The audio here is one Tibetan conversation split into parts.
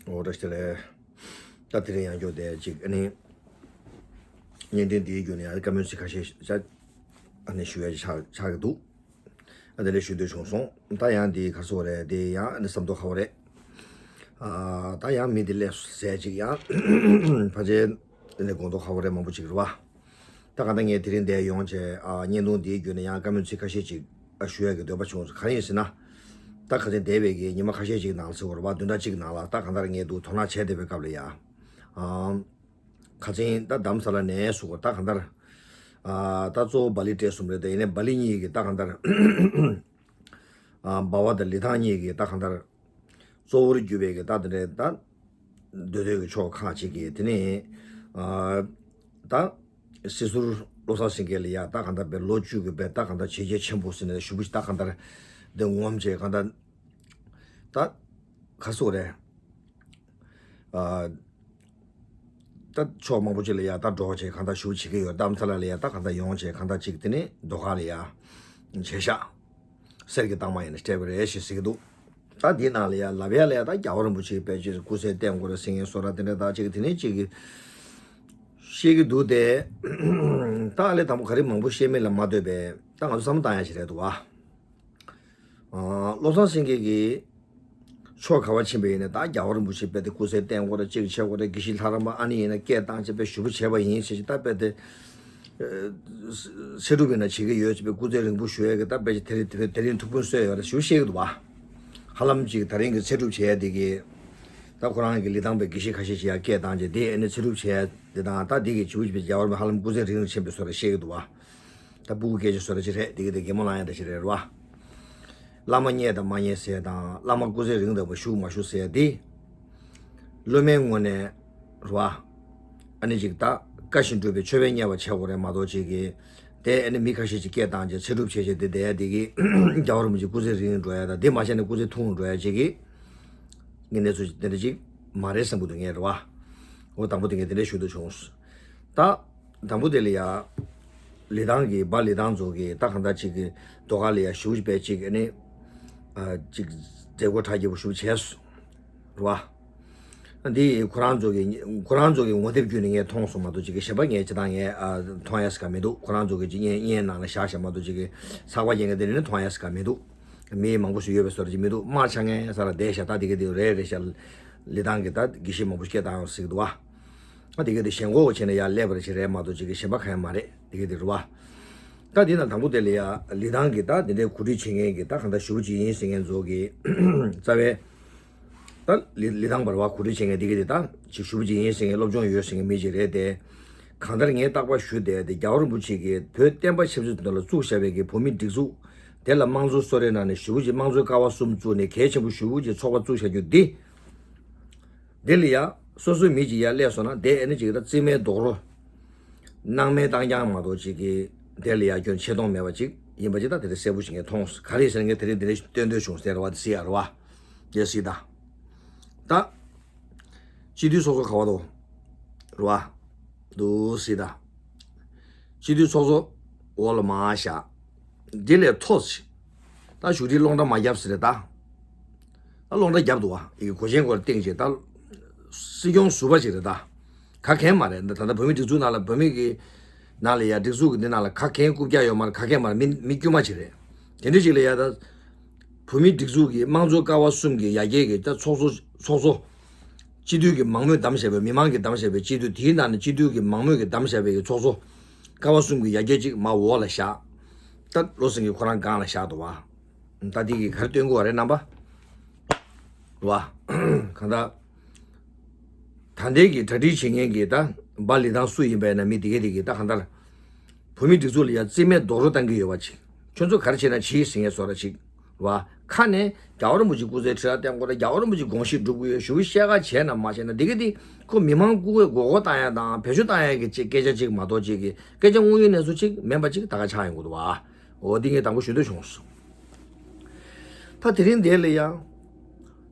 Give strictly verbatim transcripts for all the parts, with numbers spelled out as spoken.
འོ་བཀྲ་ཤིས་བདེ་ལེགས། ད་དེ་རིང་ཡང་བསྐྱར་དེ་ཅིག་ཨ་ནི་བརྙན་འཕྲིན་འདིའི་བརྒྱུད་ནས་ཡང་བཀའ་མོལ་ཚིག་ཁ་ཤས་ཤིག་ཨ་ནི་ཞུ་ཡ་ཅིག་ཆགས་ཆགས་ཀྱི་འདུག་ཨ་དེ་འདྲ་ཞུ་འདོད་བྱུང་སོང་། ད་ཡང་འདི་ག་རེ་ཟེར་དགོས་རེད། འདི་ཡང་ཨ་ནི་བསམ་མདོག་ཁ་པོ་རེད། ཨ་ད་ཡང་མི་འདི་སླེབས་ཟེར་ཅིག་ཡང་ཕལ་ཆེར་ཨ་ནི་དགོངས་དོགས་ཁ་པོ་རེད། མང་པོ་ཅིག་རེད་བ། ད་གང་ལྟར་ངས་དེ་རིང་འདིར་ཡོང་བྱས་ཨ་བརྙན་ཐུང་འདིའི་བརྒྱུད་ནས་ཡང་བཀའ་མོལ་ཚིག་ཁ་ཤས་ཅིག་ཨ་ཞུ་ཡ་གི་འདོད་པ་བྱུང་སོང་། གང་ཡིན་ཟེར་ན། ད་ཁ་སང་འདས་པའི་གི་ཉི་མ་ཁ་ཤས་ཅིག་ནང་ལ་ཟེར་དགོས་རེད་བ། བདུན་ཕྲག་གཅིག་ནང་ལ་ད་གང་ལྟར་ངས་འདུག་དོ་སྣང་བྱས་བསྡད་པའི་སྐབས་ལ་ཡ། ཨ་ཁ་སང་ད་རྡ་རམ་ས་ལ་ནས་ཟེར་དགོས་རེད། ད་གང་ལྟར་ཨ་ད་གཙོ་བོ་སྦ་ལི་སྤྲད་གསུམ་རེད། དེ་ཡིན་ནའི་སྦ་ལི་གཉིས་ཀྱི་ད་གང་ལྟར་ཨ་སྦ་བ་དང་ལི་ཐང་གཉིས་ཀྱི་ད་གང་ལྟར་གཙོ་བོར་གྱུར་པའི་གི་ད་དེ་འདྲའི་ད་སྡོད་སྡོད་ཀྱི་ཕྱོགས་ཁག་ཅིག་གིས། དེ་ནས་ཨ་ད་སྲིད་ཟུར་བློ་བཟང་སེང་གེ་ལ་ཡ་ད་གང་ལྟར་བའི་ལོ་བཅུ་གི་བའི་ད་གང་ལྟར་བྱས་རྗེས་ཆེན་པོ་ཟེར་ནས་ཞུ་བ་ཞིག་ད་གང་ལྟར་འདི་ངོམ་བྱས། གང་ལྟར་ད་ག་རེ་ཟེར་དགོས་རེད། ཨ་ད་ཕྱོགས་མང་པོ་ཅིག་ལ་ཡ་ད་འགྲོ་བྱས་གང་ལྟར་ཞུ་བྱེད་ཀྱི་ཡོད། རྡ་རམ་ས་ལ་ལ་ཡ་ད་གང་ལྟར་ཡོང་བྱས་གང་ལྟར་ཅིག་དེ་ནས་རྡོ་ཁ་ལ་ཡ་བྱས་ཤག་གསེར་གྱི་རྟགས་མ་ཡིན་ན་སྤྲད་པ་རེད་ཞེས་ཟེར་གྱི་འདུག་ད་འདིའི་ནང་ལ་ཡ་ལབ་ཡ་ལ་ཡ་ད་རྒྱལ་བ་རིན་པོ་ཆེ་དཔེ་ཅིག་སྐུ་ཚེ་བརྟན་དགོས་རེད་ཟེར་མཁན་བཟོ་འདྲ་དེ་འདྲ་ད་ཅིག་དེ་ནས་ཅིག་གི་བཤད་ཀྱི་འདུག་སྟེ། ད་ཨ་ལས་དང་པོ་ག་རེ་མང་པོ་བཤད་མེད་ལ་མ་ལྟོས་པའི་ད་ང་ཚོ་བསམ་བློ་བཏང་ཡ་ཞིག་རེད་འདུག་བ། ཨ་བློ་བཟང་སེང་གེ་གིས་ཕྱོགས་ག་བ་ཕྱིན་པ་ཡིན་ནའི་ད་རྒྱལ་བ་རིན་པོ་ཆེ་དཔེ་དེ་སྐུ་ཚེ་བརྟན་དགོས་རེད། ཅིག་བྱེད་དགོས་རེད། དགེ་བཤེས་ལྷ་རམས་པ་ཨ་ནི་ཡིན་ན་སྐད་བཏང་བྱས་དཔེ་ཞུ་བ་བྱས་པ་ཡིན་ཞེས་ད་དཔེ་དེ་ཚེ་སྒྲུབ་ཡིན་ན་བྱེད་ཀྱི་ཡོད་ཅེས་པའི་སྐུ་ཚེ་རིང་པོ་བཞུགས་ཡ་གི་ད་དཔེ་ཆ་དེ་རིང་དེ་དེ་རིང་ཐུགས་ཕན་གསོས་ཡོད་རེད་ཞུ་བཤད་ཀྱི་འདུག་བ། ཧ་ལམ་ཅིག་ད་རིང་གི་ཚེ་སྒྲུབ་བྱས་ཡ་དེ་གི་ད་ཁོ་རང་གི་ལི་ཐང་པའི་དགེ་བཤེས་ཁ་ཤས་ཤིག་ཡ་སྐད་བཏང་བྱས་དེ་ཨ་ནི་ཚེ་སྒྲུབ་བྱས་ཡ་དེ་དང་ད་དེ་གི་བྱེད་པོ་ཅིག་པའི་རྒྱལ་བ་རིན་པོ་ཧ་ལམ་སྐུ་ཚེ་རིང་རུ་ཕྱིན་པའི་བཟོ་འདྲ་བཤད་ཀྱི་འདུག་བ། ད་སྤུ་གུ་སྐད་ཆ་བཟོ་འདྲ་ཅིག་རེད། དེ་གི་དེ་གད་མོ་ལངས་ཡ་འདྲ་ཞིག་རེད་རེད་བ། བླ་མ་རྙེད་དང་མ་རྙེད་ཟེར་དང་བླ་མ་སྐུ་ཚེ་རིང་དང་བཞུགས་མ་བཞུགས་ཟེར་དེ། སློབ་མའི་ངོས་ནས་རེད་བ། ཨ་ནི་ཅིག་ད་བཀའ་བཞིན་སྒྲུབ་པའི་མཆོད་པས་མཉེས་པར་བྱེད་དགོས་རེད་མ་གཏོགས་ཅིག་གི། དེ་ཨ་ནི་མི་ཁ་ཤས་ཅིག་སྐད་བཏང་བྱས་ཚེ་སྒྲུབ་བྱས་བྱས་དེ་བསྡད་ཡ་དེ་གི་རྒྱལ་བ་རིན་པོ་ཆེ་སྐུ་ཚེ་རིང་འགྲོ་ཡ་དང་དེ་མ་བྱས་ན་སྐུ་ཚེ་ཐུང་འགྲོ་ཡ་ཅིག་གི། ངས་གནས་ཚུལ་དེ་འདྲ་ཅིག་མ་རེད་བསམ་གྱི་འདུག་ངས་རེད་བ། འོ་དང་པོ་དེ་ངས་དེ་འདྲ་ཞུ་འདོད་བྱུང་། ད་དང་པོ་དེ་ལ་ཡ། ལི་ཐང་གི་སྦ་ལི་ཐང་ཚོ་གི་ད་གང་ལྟར་ཅིག་གི་རྡོ་ཁ་ལ་ཡ་ཞུ་བྱས་པའི་ཅིག་ཨ་ནི། ཨ་ཅིག་མཛད་སྒོ་གྲ་རྒྱས་པོ་ཞུ་བྱས་སོང་། རེད་བ། འདི་ཁོ་རང་ཚོ་གི་ཁོ་རང་ཚོ་གི་ངོ་དེབ་བརྒྱུད་ནས་ངས་མཐོང་སོང་མ་གཏོགས་ཅིག་གི་གཞན་པ་ངས་ཅི་ལྟར་ངས་ཨ་མཐོང་ཡ་ཟེར་ག་མི་འདུག་ཁོ་རང་ཚོ་གི་ཅིག་བརྙན་བརྙན་ནང་ལ་བཞག་བཞག་མ་གཏོགས་ཅིག་གི་ཚགས་པར་རྒྱག་མཁན་དེ་ནས་མཐོང་ཡ་ཟེར་ག་མི་འདུག་མི་མང་པོ་ཞིག་ཡོད་པའི་བཟོ་འདྲ་ཅིག་མི་འདུག་དམག་འཆང་མཁན་ས་ལ་བསྡད་བཞག་ད་དེ་ག་དེ་རེད་རེད་ཤག་ལི་ཐང་གི་ད་དགེ་བཤེས་མང་པོ་སྐད་བཏང་ཡོང་ཟེར་གི་འདུག་བ། ཨ་དེ་ག་དེ་ཞེན་ཁོག་བྱས་ནས་ཡར་སླེབས་པ་ཞིག་རེད་མ་གཏོགས་ཅིག་གི་གཞན་པ་གང་ཡང་མ་རེད། དེ་ག་དེ་རེད་བ། ད་དེ་ན་དང་པོ་དེ་ལ་ཡ་ལི་ཐང་གི་ད་དེ་འདྲའི་གོ་སྒྲིག་བྱེད་མཁན་གི་ད་གང་ལྟར་ཞུ་བ་ཅིག་ཡིན་ཟེར་མཁན་ཚོ་གི་རྩ་བའི། ད་ལི་ལི་ཐང་བར་བ་གོ་སྒྲིག་བྱེད་མཁན་དེ་ག་དེ་ད་ཅིག་ཞུ་བ་ཅིག་ཡིན་ཟེར་མཁན་སློབ་སྦྱོང་ཡོད་ཟེར་མཁན་མི་ཅིག་རེད་དེ། གང་ལྟར་ངས་རྟག་པར་ཞུ་བསྡད་དེ་རྒྱལ་བ་རིན་པོ་ཆེ་གིས་བོད་བསྟན་པ་ཆབ་སྲིད་དོན་ལ་བཙུགས་བཞག་པའི་གི་བོད་མིའི་སྒྲིག་འཛུགས་དེ་ལ་དམངས་གཙོའི་གསོལ་རས་གནང་ནས་ཞུ་བ་ཅིག་དམངས་གཙོའི་ཀ་བ་གསུམ་བཙུགས་ནས་གལ་ཆེན་པོ་ཞུ་བ་ཅིག་ཚོགས་པ་བཙུགས་བཞག་རྒྱུ་འདི། འདི་ལ་ཡ་སོ་སོའི་མི་ཅིག་ཡར་སླེབས་སོང་ན་དེ་ཨ་ནི་ཅིག་ད་རྩིས་མེད་རྡོག་རོལ། སྣང་མེད་བཏང་རྐྱང་མ་གཏོགས་ཅིག་གི་དེ་ལ་ཡ་སྐྱོན་ཆེ་མཐོང་མེད་པ་ཅིག་ཡིན་པ་ཅིག་ད་དེ་རིང་གསལ་པོ་ཞིག་ངས་མཐོང་སོང་། ག་རེ་ཟེར་ན་ངས་དེ་རིང་འདི་འདྲ་ཞིག་སྟོན་འདོད་བྱུང་ཟེར་བ་དེ་སྲིད་ཡ་རེད་བ། དེ་སྲིད་ད། ད། སྤྱི་འཐུས་ཚོགས་གཙོ་ག་བ་དོ། རེད་བ། འདུག་སྲིད་ད། སྤྱི་འཐུས་ཚོགས་གཙོ་འོག་ལ་མར་བཞག་དེ་ལས་མཐོ་ཞིག་ད་བཞུགས་ཁྲིའི་སློང་གྲྭ་མ་བརྒྱབ་ཟེར་རེད་ད། ད་སློང་གྲྭ་བརྒྱབ་འདུག་བ། ཡི་གེ་གོས་ཆེན་སྐོར་སྟེང་བྱས་ད། སྲིད་སྐྱོང་ཟུར་པ་ཞིག་རེད་ད། ག་གེ་མ་རེད་ད། ད་ལྟ་བོད་མིའི་སྒྲིག་འཛུགས་ནང་ལ་བོད་མི་གི་ནང་ལ་ཡ་སྒྲིག་འཛུགས་ཀྱི་འདི་ནང་ལ་ག་གེ་རྐུབ་བཀྱག་ཡོད་མ་རེད། ག་གེ་མ་རེད། མི་མི་དཀྱུས་མ་ཅིག་རེད། དེ་འདྲ་ཅིག་ལ་ཡ་ད། བོད་མིའི་སྒྲིག་འཛུགས་ཀྱི་དམངས་གཙོ་ཀ་བ་གསུམ་གྱི་ཡར་རྒྱས་ཀྱི་ད་ཚོགས་གཙོ་ཚོགས་གཙོ། སྤྱི་འཐུས་ཀྱི་མང་མོས་བདམས་བཞག་པའི་མི་མང་གིས་བདམས་བཞག་པའི་སྤྱི་འཐུས་དེའི་ནང་ནས་སྤྱི་འཐུས་ཀྱི་མང་མོས་ཀྱིས་བདམས་བཞག་པའི་གི་ཚོགས་གཙོ། ཀ་བ་གསུམ་གྱི་ཡར་རྒྱས་ཅིག་མར་འོག་ལ་བཞག་ད་བློ་སེང་གེ་ཁོ་རང་སྒང་ལ་བཞག་འདུག་བ། ད་འདི་གིས་ག་རེ་སྟོན་དགོས་བ་རེད་རྣམ་པ། རེད་བ། གང་ལྟར། ད་ལྟའི་གི་གྲ་སྒྲིག་བྱེད་མཁན་གྱི་ད་སྦ་ལི་ཐང་སུ་ཡིན་པ་ཡིན་ན་མི་དེ་གས་དེ་གིས་ད་གང་ལྟར། བོད་མིའི་སྒྲིག་འཛུགས་ལ་ཡ་རྩིས་མེད་རྡོག་རོལ་བཏང་གི་ཡོད་པ་ཅིག་ཁྱོད་ཚོ་ག་རེ་བྱེད་ན་བྱེད་ཟེར་མཁན་བཟོ་འདྲ་ཅིག་རེད་བ། ཁ་ནས་རྒྱལ་བ་རིན་པོ་ཆེ་སྐུ་ཚེ་ཁྲི་ལ་བརྟན་དགོས་རེད། རྒྱལ་བ་རིན་པོ་ཆེ་དགོངས་བཞེས་སྒྲུབ་དགོས་ཡོད་ཞུ་བཤད་ག་བྱས་ན་མ་བྱས་ན་དེ་གས་དེ་ཁོ་མི་མང་སྐུ་ངོ་མགོ་སྐོར་བཏང་ཡ་དང་བེད་སྤྱོད་བཏང་ཡ་གི་ཅིག་སྐད་ཆ་ཅིག་མ་གཏོགས་ཅིག་གི་སྐད་ཆ་དངོས་ཡོད་གནས་ཚུལ་ཅིག་མིན་པ་ཅིག་ད་ག་ཆགས་ཡོང་གི་འདུག་བ། འོ་འདི་ངས་དང་པོ་ཞུ་འདོད་བྱུང་སོང་། ད་དེ་རིང་འདི་ལ་ཡང་།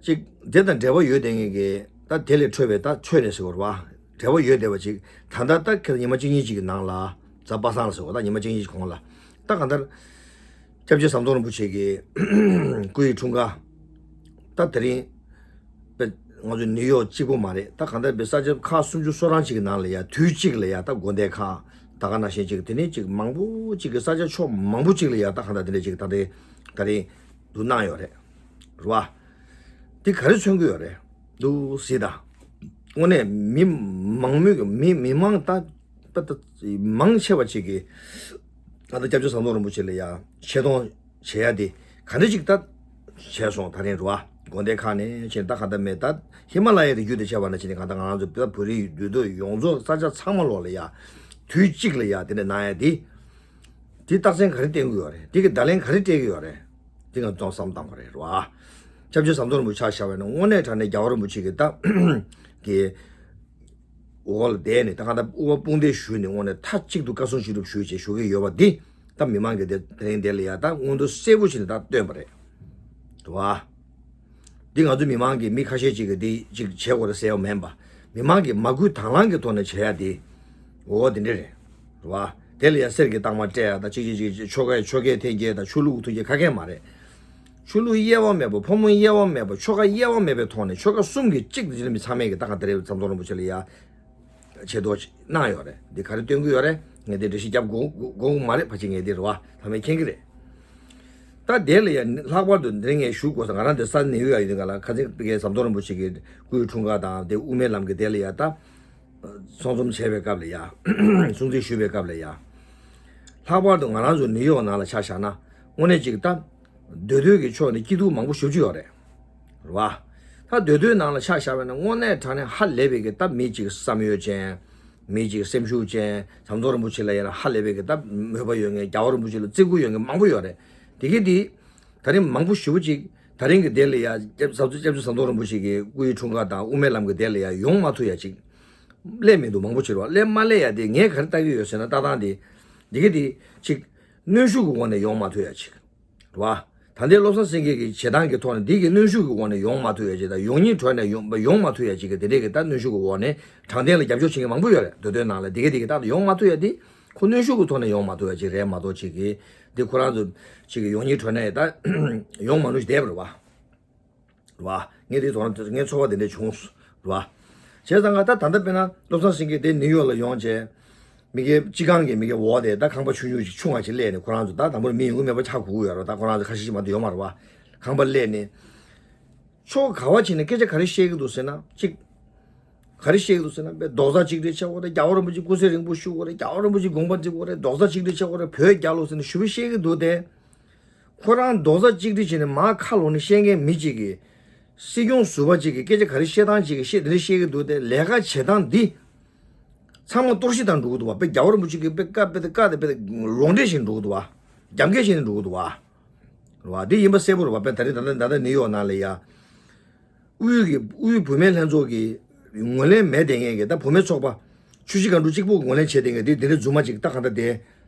ཅིག་དེ་དང་འབྲེལ་བ་ཡོད་བསྡད་མཁན་གྱི་ད་དེ་ལས་འཕྲོས་པའི་ད་ཆོས་ནས་ཟེར་བ་རེད་བ། འབྲེལ་བ་ཡོད་བསྡད་པ་ཅིག་ད་ལྟ་ད་ཁྱེད་ཉི་མ་གཅིག་གཉིས་ཅིག་གི་ནང་ལ་རྫ་པ་སངས་ལ་ཟེར་བ་ད་ཉི་མ་གཅིག་གཉིས་ཅིག་གོང་ལ་ད་གང་ལྟར། སྐྱབས་རྗེ་ཟམ་གདོང་རིན་པོ་ཆེ་གི་སྐུ་ཡི་འཁྲུངས་སྐར། ད་དེ་རིང་། པ་ ང་ཚོ་ནིའུ་ཡོག་གཅིག་པོ་མ་རེད། ད་གང་ལྟར་པའི་ས་ཆ་ཁག་སུམ་ཅུ་སོ་གྲངས་ཅིག་གི་ནང་ལ་ཡ་དུས་གཅིག་ལ་ཡ་ད་དགོན་སྡེ་ཁག་ད་ག་ནང་བཞིན་ཅིག་དེ་ནས་ཅིག་མང་པོ་ཅིག་གི་ས་ཆ་ཕྱོགས་མང་པོ་ཅིག་ལ་ཡ་ད་གང་ལྟར་དེ་འདྲ་ཅིག་ད་རེས་ད་རེས་འདུ་གནང་ཡོད་རེད། རེད་བ། དེ་ག་རེ་མཚོན་གྱི་ཡོད་རེད་འདུག་ཟེར་ད། དངོས་གནས་མི་མང་མོས་ཀྱི་མི་མི་མང་ད་ད་ད་མང་ཆེ་བ་ཅིག་གིས་ད་ལྟ་སྐྱབས་རྗེ་ཟམ་གདོང་རིན་པོ་ཆེ་ལ་ཡ་ཆེ་མཐོང་བྱེད་ཡ་དེ་ག་འདྲ་ཅིག་ད་བྱས་སོང་། ད་རིང་རུ་བ་དགོན་སྡེ་ཁག་ནས་ཕྱིན་ད་ག་ད་མེད་ད་ཧི་མ་ལ་ཡའི་རི་རྒྱུད་དུ་ཆ་བ་ན་ཕྱིན་གང་ད་ང་རང་ཚོ་ད་བོད་རིགས་འདུས་སྡོད་ཡོངས་རྫོགས་ས་ཆ་ཚང་མ་ལོག་ལ་ཡ་དུས་གཅིག་ལ་ཡ་དེ་འདྲ་གནང་ཡ་དེ་དེ་རྟགས་མཚན་ག་རེ་བསྟན་གྱི་ཡོད་རེད། དེ་གི་བརྡ་ལན་ག་རེ་སྤྲད་ཀྱི་ཡོད་རེད། དེ་ང་ཚོ་བསམ་བཏང་བ་རེད་རུ་བ། སྐྱབས་རྗེ་ཟམ་གདོང་རིན་པོ་ཆེ་ཆ་བཞག་པ་ཡིན་ན་དངོས་གནས་དྲང་གནས་རྒྱལ་བ་རིན་པོ་ཆེ་གི་ད་གི་འོག་ལ་བསྡད་ནས་ད་གང་ལྟར་དབུ་བ་དཔུང་འདེགས་ཞུས་ནས་དངོས་གནས་མཐའ་གཅིག་ཏུ་བཀའ་གསུང་ཞུ་སྒྲུབ་ཞུས་བྱས་ཞུ་གི་ཡོད་པ་འདི་ད་མི་མང་གིས་དེ་དེ་རིང་འདིར་ལ་ཡ་ད་མངོན་མཐོ་གསལ་པོ་བྱས་ནས་ད་སྟོན་པ་རེད། རེད་བ། འདི་ང་ཚོ་མི་མང་གིས་མི་ཁ་ཤས་ཅིག་གིས་འདི་ཅིག་བྱེད་དགོས་རེད་ཟེར་ཡ་མིན་པ། མི་མང་གིས་མ་བསྐུལ་དང་བླངས་ཀྱི་ཐོག་ནས་བྱེད་ཡ་འདི་འོ་དེ་འདྲ་རེད། རེད་བ། དེ་ལ་ཡ་གསེར་གྱི་རྟགས་མ་སྤྲད་ཡ་ད་ཅིག་ཅིག་ཅིག་ཆོ་གའི་ཆོ་གའི་འཐེན་འཁྱེར་དང་ཆོས་ལུགས་ཐུགས་རྗེ་ཁ་སྐད་མ་རེད། ཆོས་ལུགས་དབྱེ་བ་མེད་པ་ཕོ་མོ་དབྱེ་བ་མེད་པ་ཆོལ་ཁ་དབྱེ་བ་མེད་པའི་ཐོག་ནས་ཆོལ་ཁ་གསུམ་གྱི་གཅིག་ཏུ་འཛིན་པའི་ཚང་མས་ཀྱི་ད་ག་དེ་རེད་ཟམ་གདོང་རིན་པོ་ཆེ་ལ་ཡ་ཆེ་མཐོང་གནང་ཡོད་རེད། འདི་ག་རེ་སྟོན་གྱི་ཡོད་རེད། ངས་འདི་འགྲེལ་བཤད་རྒྱབ་དགོས་དགོས་མ་རེད། ཕལ་ཆེར་ངས་འདི་རེད་བ་ལྷ་མོས་མཁྱེན་གྱི་རེད། ད་དེ་ལ་ཡ་ལྷག་པར་དུ་འདི་ངས་ཞུ་དགོས་ས་ང་རང་འདི་ས་ནས་ཡོད་ཡ་ཡིན་ག་ལ་ཁ་སང་པི་ཀའི་ཟམ་གདོང་རིན་པོ་ཆེ་གི་སྐུའི་འཁྲུངས་སྐར་དང་དེ་དབུ་མའི་ལམ་གྱི་དེ་ལ་ཡ་ད་ཚང་འཛོམས་བྱས་པའི་སྐབས་ལ་ཡ་སྲུང་བརྩི་ཞུས་པའི་སྐབས་ལ་ཡ་ལྷག་པར་དུ་ང་རང་ཚོ་ནིའུ་ཡོག་ནང་ལ་ཆ་བཞག་ན་དངོས་གནས་ཅིག་ད། འདུས་སྡོད་ཀྱི་ཕྱོགས་ནས་སྐྱིད་སྡུག་མང་པོ་ཞེ་པོ་ཅིག་ཡོད་རེད། རེད་བ། ད་འདུས་སྡོད་ནང་ལ་ཆ་བཞག་པ་ཡིན་ན་དངོས་གནས་དྲང་གནས་ཧ་ལས་པའི་གི་ད་མི་གཅིག་བསམ་ཡོད་ཅན། མི་གཅིག་སེམས་ཤུགས་ཅན། ཟམ་གདོང་རིན་པོ་ཆེ་ལ་ཡིན་ན་ཧ་ལས་པའི་གི་ད་མོས་པ་ཡོད་མཁན་རྒྱལ་བ་རིན་པོ་ཆེ་ལ་བརྩི་བཀུར་ཡོད་མཁན་མང་པོ་ཡོད་རེད། དེ་གི་དེ། ད་རིང་མང་པོ་ཞེ་པོ་ཅིག་ད་རིང་གི་དེ་ལ་ཡ་སྐྱབས་སྐྱབས་རྗེ་ཟམ་གདོང་རིན་པོ་ཆེ་གི་སྐུའི་འཁྲུངས་སྐར་དང་དབུ་མའི་ལམ་གྱི་དེ་ལ་ཡ་ཡོང་མ་ཐུབ་ཡ་ཅིག་སླེབས་མི་འདུག་མང་པོ་ཅིག་རེད་བ། སླེབས་མ་སླེབས་ཡ་དེ་ངས་ག་རེ་ལྟ་གི་ཡོད་ཟེར་ན་ལྟ་སྟངས་དེ། དེ་གི་དེ་ཅིག་གནོན་ཤུགས་ཀྱི་འོག་ནས་ཡོང་མ་ཐུབ་ཡ་ཅིག་རེད་བ། ད་ལྟའི་བློ་བཟང་སེང་གེ་གི་བྱེད་སྟངས་ཀྱི་ཐོག་ནས་འདི་གི་གནོན་ཤུགས་ཀྱི་འོག་ནས་ཡོང་མ་ཐུབ་ཡ་ཅིག་དང་ཡོང་སྙིང་བྲོ་ནས་ཡོང་ཡོང་མ་ཐུབ་ཡ་ཅིག་གི་དེ་འདྲས་ཀྱི་ད་གནོན་ཤུགས་ཀྱི་འོག་ནས་དྲང་བདེན་ལ་རྒྱབ་སྐྱོར་བྱེད་མཁན་མང་པོ་ཡོད་རེད། འདུས་སྡོད་ནང་ལ་དེ་གི་དེ་གི་ད་ཡོང་མ་ཐུབ་ཡ་དེ་ཁོ་གནོན་ཤུགས་ཀྱི་ཐོག་ནས་ཡོང་མ་ཐུབ་ཡ་ཅིག་རེད་མ་གཏོགས་ཅིག་གི་དེ་ཁོ་རང་ཚོ་ཅིག་གི་ཡོང་སྙིང་བྲོ་ནས་ད་ཡོང་མ་ནུས་བསྡད་པ་རེད་བ། རེད་བ། ངས་དེ་དོན་ངས་ཚོར་བ་དེ་འདྲས་བྱུང་། རེད་བ། བྱས་ཙང་ང་ད་ད་ལྟ་དཔེར་ན་བློ་བཟང་སེང་གེ་དེ་ནིའུ་ཡོག་ལ་ཡོང་བྱས། མི་སྒེར་སྤྱི་ཁང་གི་མི་སྒེར་འོག་དེ་ད་ཁང་པ་ཆུང་ཆུང་ཞིག་ཆུང་བ་ཞིག་གླས་ནས་ཁོ་རང་ཚོ་ད་དང་པོར་མི་ཡོང་གི་མེད་པ་ཆགས་དགོས་ཀྱི་ཡོད་རེད། ད་ཁོ་རང་ཚོ་ཁ་ཤས་ཤིག་མ་གཏོགས་ཡོང་མ་རེད་བ། ཁང་པ་གླས་ནས། ཕྱོགས་ག་བ་ཕྱིན་ནས་སྐད་ཆ་ག་རེ་བཤད་ཀྱི་འདུག་ཟེར་ན་གཅིག་ག་རེ་བཤད་ཀྱི་འདུག་ཟེར་ན་དཔེ་རྡོག་རྩ་གཅིག་སྒྲིལ་བྱེད་དགོས་རེད། རྒྱལ་བ་རིན་པོ་ཆེ་སྐུ་ཚེ་རིང་པོ་བཞུགས་དགོས་རེད། རྒྱལ་བ་རིན་པོ་ཆེ་དགོངས་པ་འགྲིམ་དགོས་རེད། རྡོག་རྩ་གཅིག་སྒྲིལ་བྱེད་དགོས་རེད། བོད་རྒྱལ་ལོ་ཟེར་ནས་ཞེ་པོ་བཤད་ཀྱི་འདུག་སྟེ། ཁོ་རང་རྡོག་རྩ་གཅིག་སྒྲིལ་བྱས་ནས་མར་ཁ་ལོག་ནས་བཤད་མཁན་མི་གཅིག་གིས། སྲིད་སྐྱོང་ཟུར་པ་གཅིག་གིས་སྐད་ཆ་ག་རེ་བཤད་སྟངས་གཅིག་གིས་བཤད་དེ་འདྲ་བཤད་ཀྱི་འདུག་སྟེ། ལས་ཀ་བྱེད་སྟངས་འདི་ཚང་མ་གཏོར་བཤིག་བཏང་འགྲོ་གི་འདུག་བ། དཔེ་རྒྱལ་བ་རིན་པོ་ཆེ་གིས་དཔེ་བཀའ་དཔེ་བཀའ་དེ་དཔེ་ལོག་འགྲེལ་བྱས་ནས་འགྲོ་གི་འདུག་བ། རྒྱབ་འགལ་བྱས་ནས་འགྲོ་གི་འདུག་བ། རེད་བ། འདི་ཡིན་པ་གསལ་པོ་རེད་བ། དཔེ་ད་རེས་ད་ལྟ་ད་ལྟ་ནིའུ་ཡོག་ནང་ལ་ཡ། དབུས་ཀྱི་དབུས་བུད་མེད་ལྷན་ཚོགས་ཀྱི་ངོས་ལེན་མེད་བསྡད་མཁན་གྱི་ད་བུད་མེད་ཚོགས་པ། ཆུ་བཞི་སྒང་དྲུག་གཅིག་པོ་ངོས་ལེན་བྱས་བསྡད་མཁན་འདི་དེ་འདྲའི་རྫུན་མ་ཅིག་ད་གང་ལྟར་དེ།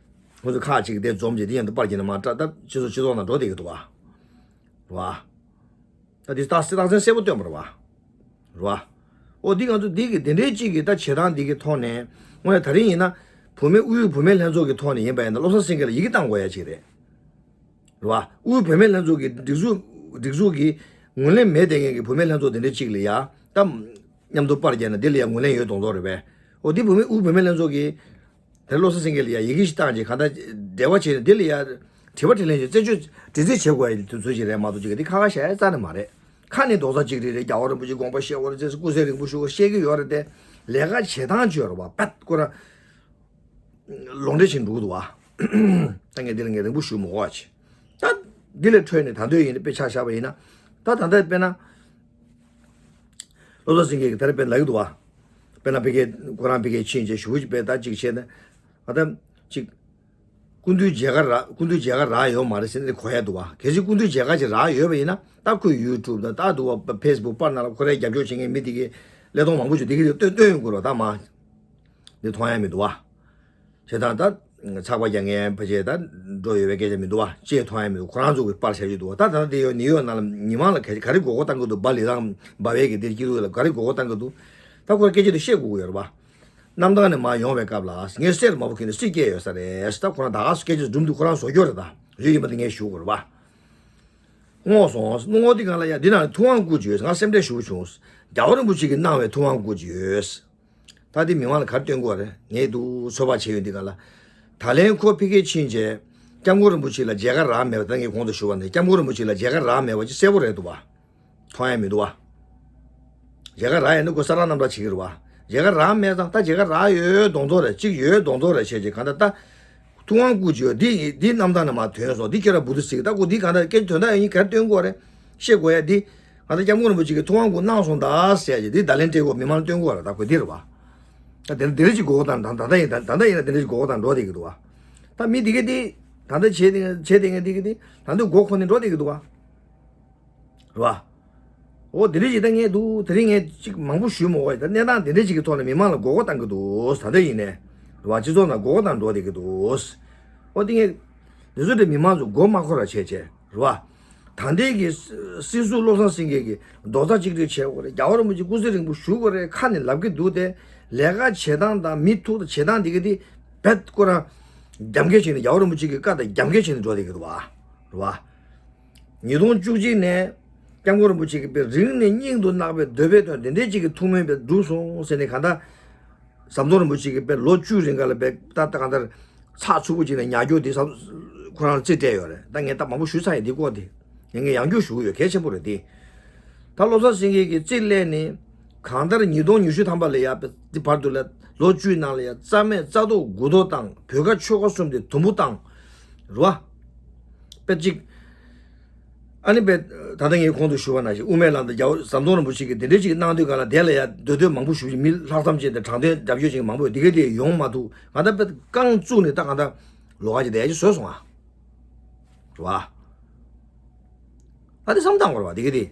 ཁོ་ཚོ་ཁག་ཅིག་དེ་འཛོམས་བྱས་དེ་ཡང་དུ་པར་གྱིས་ནས་མར་བཀྲ་ད་སྤྱི་ཚོགས་སྤྱི་ཚོགས་ནང་འགྲོ་བསྡད་ཀྱི་འདུག་བ། རེད་བ། ད་དེ་རྟགས་རྟགས་མཚན་གསལ་པོ་སྟོན་པ་རེད་བ། རེད་བ། ཨོ་འདི་ང་ཚོ་འདི་གི་དེ་འདྲའི་ཅིག་གི་ད་བྱེད་སྟངས་འདི་གི་ཐོག་ནས་དངོས་གནས་ད་རིང་ཡིན་ན། བུད་མེད་དབུས་བུད་མེད་ལྷན་ཚོགས་ཀྱི་ཐོག་ནས་ཡིན་པ་ཡིན་ན་བློ་བཟང་སེང་གེ་ལ་ཡི་གེ་བཏང་དགོས་ཡ་ཅིག་རེད། རེད་བ། དབུས་བུད་མེད་ལྷན་ཚོགས་ཀྱི་སྒྲིག་འཛུགས་སྒྲིག་འཛུགས་ཀྱི་ངོས་ལེན་མེད་བསྡད་མཁན་གྱི་བུད་མེད་ལྷན་ཚོགས་དེ་འདྲ་ཅིག་ལ་ཡ་ད་མཉམ་དུ་པར་བརྒྱབ་ན་དེ་ལ་ཡ་ངོས་ལེན་ཡོད་མདོག་མདོག་རེད་པས། ཨོ་འདི་བུད་མེད་དབུས་བུད་མེད་ལྷན་ཚོགས་ཀྱི་དེ་བློ་བཟང་སེང་གེ་ལ་ཡ་ཡི་གེ་ཞིག་བཏང་རྗེས་གང་ལྟར་འབྲེལ་བ་བྱས་ནས་དེ་ལ་ཡ་དྲི་བ་དྲིས་ལན་ཞིག་རྩད་གཅོད་དྲི་རྩད་བྱེད་དགོས་ཡ་དུས་ཚོད་ཅིག་རེད་མ་གཏོགས་ཅིག་གི་འདི་ཁ་ཁ་བཤད་ཡ་རྩ་ནས་མ་རེད། ཁ་ནས་རྡོག་རྩ་གཅིག་སྒྲིལ་རེད། རྒྱལ་བ་རིན་པོ་ཆེ་དགོངས་པ་བཞེས་དགོས་རེད། ཚེ་སྐུ་ཚེ་རིང་པོ་བཞུགས་དགོས་བཤད་ཀྱི་ཡོད་རེད་དེ། ལས་ཀ་བྱེད་སྟངས་བཅོས་རེད་བ། པད་ཁོ་རང་ལོག་འགྲེལ་བྱེད་འགྲོ་གི་འདུག་བ། ད་ངས་འདི་ལ་ངས་རིང་པོ་ཞུ་མི་དགོས་བ་བྱེད། ད་འདི་ལས་འཕྲོས་ནས་ད་འདོད་ཡིན་དཔེ་ཆ་བཞག་པ་ཡིན་ན། ད་ད་ལྟ་དཔེར་ན། བློ་བཟང་སེང་གེ་གིས་ད་རེས་དཔེ་ལབ་ཀྱི་འདུག་བ། དཔེར་ན་ཕ་གིར་ཁོ་རང་ཕ་གིར་ཕྱིན་རྗེས་ཞུ་བ་ཅིག་དཔེ་ད་ཅིག་བྱས་ན། ཨ་ད་ཅིག་སྐུ་མདུན་མཇལ་ཁ་རག་སྐུ་མདུན་མཇལ་ཁ་རག་ཡོད་མ་རེད་ཟེར་ནས་གོ་ཡ་འདུག་བ། གལ་སྲིད་སྐུ་མདུན་མཇལ་ཁ་ཅིག་རག་ཡོད་པ་ཡིན་ན་ད་ཁོས་ཡུ་ཊུབ་དང་ད་འདུག་བ་ཕེ་སི་བུག་པར་ནང་ལ་ཁོ་རའི་རྒྱབ་སྐྱོར་བྱེད་མཁན་མི་དེ་གི་ཀླད་སྟོང་མང་པོ་ཅིག་དེ་གི་སྟོན་སྟོན་ཡོང་གི་རེད་བ། ད་མ་འདི་མཐོང་ཡ་མི་འདུག་བ། བྱས་ཙང་ད་ཚགས་པར་རྒྱག་མཁན་ཕལ་ཆེར་ད་འགྲོ་ཡོད་པའི་སྐད་ཆ་མི་འདུག་བ། ཅེས་མཐོང་ཡ་མི་འདུག་ཁོ་རང་ཚོ་གི་པར་བྱ་རྒྱུ་འདུག་བ། ད་ད་ལྟ་དེ་ཡོད་ནིའུ་ཡོག་ནང་ལ་མི་མང་ལ་ག་ག་རེ་མགོ་སྐོར་བཏང་གི་འདུག་བ། ལི་ཐང་འབའ་བའི་གི་དེ་སྐྱིད་སྡུག་ལ་ག་རེ་མགོ་སྐོར་བཏང་གི་འདུག་ད་ཁོ་སྐད་ཆ་དེ་བཤད་དགོས་ཀྱི་ཡོད་རེད་བ། གནམ་ཐང་ནས་མར་ཡོང་བའི་སྐབས་ལ་ངས་གསེར་དམར་པོ་གྱོན་ནས་སྲིད་སྐྱེས་ཡོད་ས་རེད། ད་ཁོ་རང་ད་ག་སུ་སྐད་ཆ་འཛུམ་འདུག་ཁོ་རང་བཟོ་སྐྱོ་རེད། ད་རེད་ཡིན་པ་དེ་ངས་ཞུ་དགོས་རེད་བ། བསྔོགས་སོང་། བསྔོགས་དེ་གང་ལ་ཡ་འདི་ནང་ཐུབ་དབང་བསྐུར་གྱི་ཡོད། ང་སེམས་ཁྲལ་ཞུ་བྱུང་། རྒྱལ་བ་རིན་པོ་ཆེ་གིས་གནང་བའི་ཐུབ་དབང་བསྐུར་གྱི་ཡོད། ད་དེ་མི་མང་ལ་ག་རེ་སྟོན་དགོས་རེད། ངས་འདུག་ཚོད་དཔག་བྱས་ཡོད་འདི་ག་ལ། ད་ལན་ཁོ་ཕ་གིར་ཕྱིན་རྗེས་སྐྱབས་མགོན་རིན་པོ་ཆེ་ལ་མཇལ་ཁ་རག་མེད་པ། ད་ངས་གོང་དུ་ཞུས་པ་ནས་སྐྱབས་མགོན་རིན་པོ་ཆེ་ལ་མཇལ་ཁ་རག་མེད་པ་ཅིག་གསལ་པོ་རེད་འདུག་བ། མཐོང་ཡ་མི་འདུག་བ། མཇལ་ཁ་རག་ཡོད་ན་ཁོ་ས་ར་རྣམ་དག་བྱེད་ཀྱི་རེད་བ། མཇལ་ཁ་རག་མེད་ཙང་ད་མཇལ་ཁ་རག་ཡོད་མདོག་མདོག་རེད། ཅིག་ཡོད་མདོག་མདོག་རེད་བྱས་རྗེས་གང་ལྟར་ད། ཐུབ་དབང་བསྐུར་གྱི་ཡོད། འདི་འདི་རྣམ་ཐར་ནང་མར་ཐོན་སོང་། འདི་ཁྱེད་རང་འབུ་ཏུ་ཟིག་ད་ཁོ་འདི་གང་ལྟར་སྐད་ཆ་དོན་དག་ཡིན་ག་རེ་སྟོན་དགོས་རེད། བཤད་དགོས་ཡ་འདི། ང་ཚོ་སྐྱབས་མགོན་རིན་པོ་ཆེ་གིས་ཐུབ་དབང་བསྐུར་གནང་སོང་ད་ཟེར་གྱི་འདི་བརྡ་ལན་སྤྲད་དགོས། མི་མང་སྟོན་དགོས་ར། ད་གོ་འདི་རེད་བ། ད་དེ་འདི་རེད་ཅིག་གོ་དང་ད་ད་ལྟ་ཡིན་ད་ད་ལྟ་ཡིན་ན་དེ་འདྲ་ཅིག་གོ་དང་འགྲོ་བསྡད་ཀྱི་འདུག་བ། ད་མི་འདི་ག་འདི་ད་ལྟ་བྱས་ཏེ་བྱས་ཏེ་ངས་འདི་ག་འདི་ད་འདི་མགོ་འཁོར་ནས་འགྲོ་བསྡད་ཀྱི་འདུག་བ། རེད་བ། འོ་དེ་འདྲ་ཅིག་ད་ངས་འདུག་དེ་རིང་ངས་ཅིག་མང་པོ་ཞུས་མ་དགོས་ཡ། ད་གནས་སྟངས་དེ་འདྲ་ཅིག་གི་ཐོག་ནས་མི་མང་ལ་མགོ་སྐོར་བཏང་གི་འདུག་ད་ལྟ་ཡིན་ནས་རེད་བ། སྤྱི་ཚོགས་ནང་མགོ་སྐོར་བཏང་འགྲོ་བསྡད་ཀྱི་འདུག་འོ་དེ་ངས་འདི་ཚོ་དེ་མི་མང་ཚོ་མགོ་མ་འཁོར་ར་བྱས་བྱས་རེད་བ། ད་ལྟའི་གི་སྲིད་ཟུར་བློ་བཟང་སེང་གེ་གིས་རྡོག་རྩ་གཅིག་སྒྲིལ་བྱེད་དགོས་རེད། རྒྱལ་བ་རིན་པོ་ཆེ་སྐུ་ཚེ་རིང་པོ་བཞུགས་དགོས་རེད། ཁ་ནས་ལབ་ཀྱི་འདུག་སྟེ། ལས་ཀ་བྱེད་སྟངས་དང་མི་ཐུག་བྱེད་སྟངས་འདི་ག་འདི་རྦད་ཁོ་རང་རྒྱབ་འགལ་བྱས་ནས་རྒྱལ་བ་རིན་པོ་ཆེ་གི་བཀའ་དང་རྒྱབ་འགལ་བྱས་ནས་འགྲོ་བསྡད་ཀྱི་འདུག་བ། རེད་བ། ཉིས་སྟོང་བཅུ་གཅིག་ནས་སྐྱབས་མགོན་རིན་པོ་ཆེ་གིས་དཔེ་རིང་ནས་སྙིང་དུ་བརྣག་པའི་འདོད་པའི་དོན་དེ་འདྲའི་ཅིག་གི་ཐུགས་སྨོན་དཔེ་འགྲུབ་སོང་ཟེར་ནས་གང་ལྟར། ཟམ་གདོང་རིན་པོ་ཆེ་གིས་དཔེ་ལོ་བཅུ་རིང་ག་ལ་དཔེ་ད་ལྟ་གང་ལྟར་ཚགས་ཚུད་པོ་ཅིག་ནས་ཉར་རྒྱུ་དེ་ཟམ་ཁོ་རང་ལ་རྩིས་སྤྲད་ཡོད་རེད། ད་ངས་ད་མང་པོ་ཞུས་ཚར་ཡིན་འདི་སྐོར་དེ། ངས་ངས་ཡང་བསྐྱར་ཞུ་གི་ཡོད། གལ་ཆེན་པོ་རེད་དེ། ད་བློ་བཟང་སེང་གེ་གིས་རྩིས་ལས་ནི། གང་ལྟར་ཉིས་སྟོང་ཉི་ཤུ་ཐམ་པ་ལ་ཡ་དཔེ་དེ་བར་དུ་ལ་ལོ་བཅུའི་ནང་ལ་ཡ་རྩ་མེད་རྩ་ཐོག་དགུ་ཐོག་བཏང་། བོད་ཁ་ཆོལ་ཁ་གསུམ་དེ་དུམ་བུ་བཏང་། རེད་བ། དཔེ་གཅིག་ཨ་ནི་དཔེ་ད་ལྟ་ངས་གོང་དུ་ཞུས་པ་ནང་བཞིན་དབུ་མའི་ལམ་དང་རྒྱལ་བ་ཟམ་གདོང་རིན་པོ་ཆེ་གིས་དེ་འདྲའི་ཅིག་གནང་དུས་གང་ལ་དེ་ལ་ཡ་འདོད་འདོད་མང་པོ་ཞུ་བཞིན་མི་ལྷག་བསམ་ཅན་དང་དྲང་བདེན་རྒྱབ་སྐྱོར་བྱེད་མཁན་མང་པོ་ཡོད། དེ་ག་དེ་ཡོང་མ་ཐུབ། ང་ད་དཔེ་རྐང་བཙུགས་ནས་ད་གང་ལྟར་ལོགས་ཀ་ཅིག་བསྡད་ཡ་ཅིག་བཟོས་སོང་ཨ། རེད་བ། ཨ་དེ་བསམ་བཏང་དགོས་རེད་བ། དེ་ག་དེ།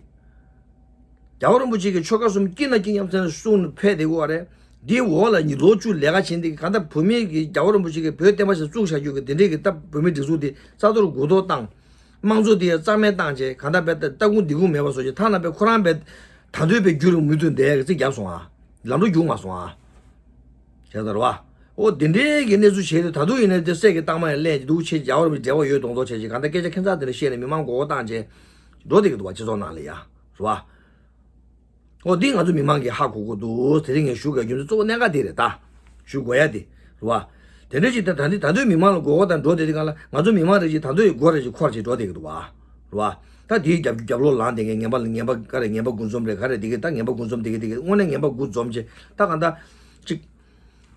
རྒྱལ་བ་རིན་པོ་ཆེ་གིས་ཆོལ་ཁ་གསུམ་དཀྱིལ་ན་དཀྱིལ་མཉམ་ཚན་གསུངས་ནས་ཕེབས་བསྡད་ཀྱི་ཡོད་རེད། འདིའི་འོག་ལ་ཉིས་ལོ་བཅུ་ལས་ཀ་བྱས་འདི་ག་ད་བོད་མི་གི་རྒྱལ་བ་རིན་པོ་ཆེ་གིས་བོད་བསྟན་པ་ཞིག་བཙུགས་བཞག་རྒྱུ་གི་དེ་འདྲས་ཀྱི་ད་བོད་མི་སྒྲིག་འཛུགས་འདི་རྩ་གཏོར་མགོ་ཐོག་བཏང་། དམངས་གཙོ་འདི་ཡང་རྩ་མེད་བཏང་བྱས་ག་ད་བས་ད་ལྟ་སྐུ་འདི་སྐུ་མེད་པ་བཟོ་བྱས་ཐ་ན་བས་ཁོ་རང་བས་ད་དུང་བས་རྒྱུ་རུ་མུ་མཐུད་བསྡད་ཡག་གི་རྩིས་བརྒྱབ་སོང་ཨ། ལམ་འགྲོ་རྒྱུག་མ་སོང་ཨ། བྱས་ཙང་རེད་བ། འོ་དེ་འདྲའི་གི་གནས་ཚུལ་བྱས་ཏེ་ད་དུང་ཡིན་ནའི་དེ་སད་ཀྱི་གཏའ་མ་ཡང་ལེན་གྱི་འདུག་ཆེ་རྒྱལ་བ་རིན་པོ་ཆེ་འབྲེལ་བ་ཡོད་མདོག་མདོག་བྱས་ཀྱི་གང་ལྟར་སྐད་ཆ་ཁྱད་མཚར་དེ་འདྲ་བཤད་ནས་མི་མང་མགོ་སྐོར་བཏང་བྱས་འགྲོ་བསྡད་ཀྱི་འདུག་བ། སྤྱི་ཚོགས་ནང་ལ་ཡ། རེད་བ། འོ་འདི་ང་ཚོ་མི་མང་གིས་ཧ་གོ་གི་འདུག་དེ་རིང་ངས་ཞུ་དགོས་རྒྱུ་མཚན་གཙོ་བོ་གནད་འགག་དེ་རེད་ད། ཞུ་དགོས་ཡ་དེ་རེད་བ། དེ་འདྲ་ཞིག་ད་ད་འདི་ད་དུང་མི་མང་ལ་མགོ་སྐོར་བཏང་འགྲོ་བསྡད་དེ་གང་ལ་ང་ཚོ་མི་མང་རེ་ཞིག་ད་དུང་མགོ་རེ་ཞིག་འཁོར་བྱས་འགྲོ་བསྡད་ཀྱི་འདུག་བ། རེད་བ། ད་དེའི་རྒྱབ་རྒྱབ་ལོགས་ལངས་དེ་ངས་ངན་པ་ངན་པ་ག་རེ་ངན་པ་དགུ་འཛོམས་རེད་ག་རེ་དེ་གི་ད་ངན་པ་དགུ་འཛོམས་དེ་གི་དེ་གི་དངོས་གནས་ངན་པ་དགུ་འཛོམས་བྱས་ད་གང་ལྟར་ཅིག་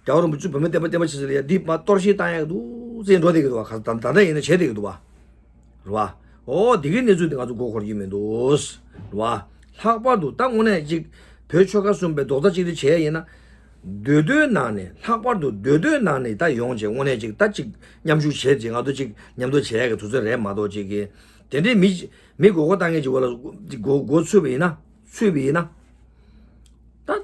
རྒྱལ་བ་རིན་པོ་ཆེ་བོད་མི་བསྟན་པ་བསྟན་པ་ཆེ་ས་ལ་ཡ་འདི་མ་གཏོར་བཤིག་བཏང་ཡག་འདུག་ཟེར་འགྲོ་བསྡད་ཀྱི་འདུག་བ། ག་ད་ད་ལྟ་ཡིན་ན་བྱས་བསྡད་ཀྱི་འདུག་བ། རེད་བ། ཨོ་དེ་གི་གནས་ཚུལ་དེ་ང་ཚོ་མགོ་འཁོར་གྱི་མི་འདུག་རེད་བ། ལྷག་པར་དུ་ད་དངོས་གནས་ཅིག་བོད་ཆོལ་ཁ་གསུམ་པའི་རྡོག་རྩ་གཅིག་སྒྲིལ་བྱས་ཡིན་ན། མདོ་སྟོད་ནང་ནས་ལྷག་པར་དུ་མདོ་སྟོད་ནང་ནས་ད་ཡོང་བྱས་དངོས་གནས་ཅིག་ད་ཅིག་མཉམ་ཞུགས་བྱས་ཅིག་ང་ཚོ་ཅིག་མཉམ་དུ་བྱས་ཡག་གི་དུས་ཚོད་རེད་མ་གཏོགས་ཅིག་གི་དེ་འདྲའི་མི་མི་མགོ་སྐོར་བཏང་མཁན་ཅིག་བ་ལ་མགོ་མགོ་ཚུད་པ་ཡིན་ན་ཚུད་པ་ཡིན་ན། ད།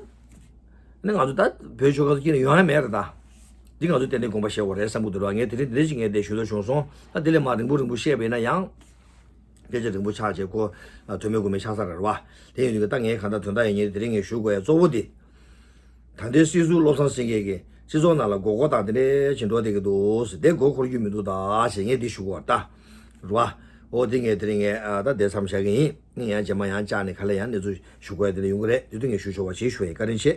ནི་ང་ཚོ་ད་བོད་ཆོལ་ཁ་གསུམ་དཀྱིལ་ནས་ཡོང་ཡ་མེད་རེད་ད། འདི་ང་ཚོ་ཏན་ཏན་དགོངས་པ་བཞེས་དགོས་རེད་བསམ་གྱི་འདུག་ར། ངས་དེ་རིང་འདི་འདྲ་ཞིག་ངས་འདི་ཞུ་འདོད་བྱུང་སོང་། ད་འདི་ལས་མར་རིང་པོ་རིང་པོ་བཤད་པ་ཡིན་ན་ཡང་། སྐད་ཆ་རིང་པོ་ཆགས་བྱས་ཁོ། དོན་མེད་དགོས་མེད་ཆགས་ས་རེད་བ། དེ་ཡིན་དུས་ད་ངས་གང་ལྟར་དོན་དག་ཡིན་ངས་དེ་རིང་ངས་ཞུ་དགོས་ཡ་གཙོ་བོ་འདི། ད་ལྟའི་སྲིད་ཟུར་བློ་བཟང་སེང་གེ་གིས་སྤྱི་ཚོགས་ནང་ལ་མགོ་སྐོར་བཏང་དེ་འདྲ་ཕྱིན་འགྲོ་བསྡད་ཀྱི་འདུག་དེ་མགོ་འཁོར་རྒྱུ་མི་འདུག་ད་ཞེས་ངས་འདི་ཞུ་དགོས་པ་ད། རེད་བ། ཨོ་དེ་ངས་དེ་རིང་ངས་ཨ་ད་དེ་མཚམས་བཞག་གི་ཡིན། ངས་ཡང་རྗེས་མ་ཡང་བཅར་ནས་ག་ལེར་ཡང་གནས་ཚུལ་ཞུ་དགོས་ཡ་དེ་འདྲ་ཡོང་གི་རེད། དེ་དུས་ངས་ཞུ་ཆོག་པ་ཞིག་ཞུ་ཡིན། བཀའ་དྲིན་ཆེ།